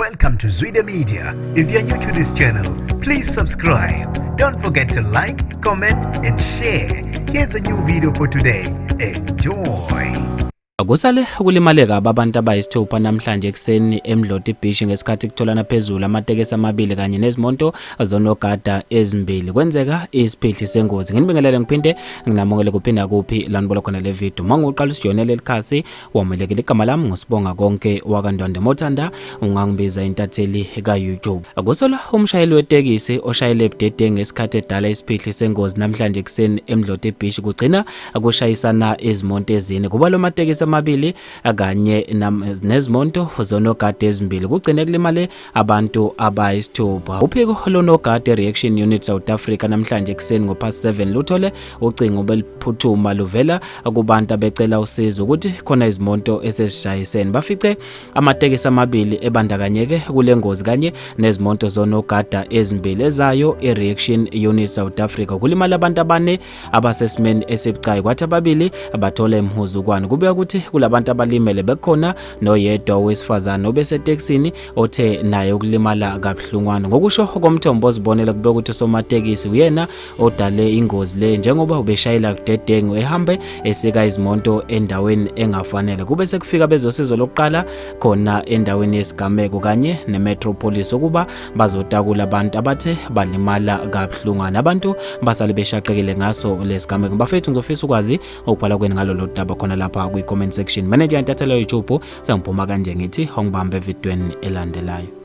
Welcome to Zwida Media. If you're new to this channel, please subscribe. Don't forget to like, comment, and share. Here's a new video for today. Enjoy. Kusale ukulimale kabi abantu abayisithupha namhlanje ekuseni eMdloti Beach ngesikhathi kutholana phezulu amatekisi amabili kanye nezimoto zonogada ezimbili. Kwenzeka isiphihli sengozi. Nginibingelele ngiphinde nginamukele kuphinda kuphi la nibola khona le video. Uma ngiqala usijoyinele leli khasi wamukelekile. Igama lami nguSibonga konke wakaNdwandwe Mothanda, ungangibiza intatheli ka-YouTube. Kusolwa umshayeli wetekisi oshayele budedengu ngesikhathi edala isiphihli sengozi namhlanje ekuseni eMdloti Beach kugcina kushayisana izimonto ezine. Kuba lo matekisi amabili kanye nezimonto zonogada ezimbili kugcine kulimale abantu abayisithupha. Uphiko lonogada Reaction Unit South Africa namhlanje ekuseni ngo-past 7 luthole ucingo beliphuthuma luvela kubantu abecela usizo ukuthi khona izimonto esezishayisene. Bafice amatekisi amabili ebandakanyeke kule ngozi kanye nezimonto zonogada ezimbili ezayo i-Reaction Unit South Africa. Kulimala abantu abane abasesimeni esibucayi kwathi ababili bathola imhuzukwane. Kubeka ukuthi kulabantu abalimele bekukhona noyedwa owesifazane obesetekisini othe naye ukulimala kabuhlungwana. Ngokusho komthombo ozibonela kubeka ukuthi somatekisi uyena odale ingozi le njengoba ubeshayela kudedengu ehambe esika izimonto endaweni engafanele. Kube sekufika bezosizo lokuqala khona endaweni yesigameko kanye neMetropolis ukuba bazotakula abantu abathe balimala kabuhlungwana. Abantu basale beshaqekile ngaso lesigameko. Bafethu, ngizofisa ukwazi ukubhala kweni ngalolu daba khona lapha kwi-comment section. Manager intathelo YouTube sengiphuma kanje ngithi ongibambe evidweni elandelayo.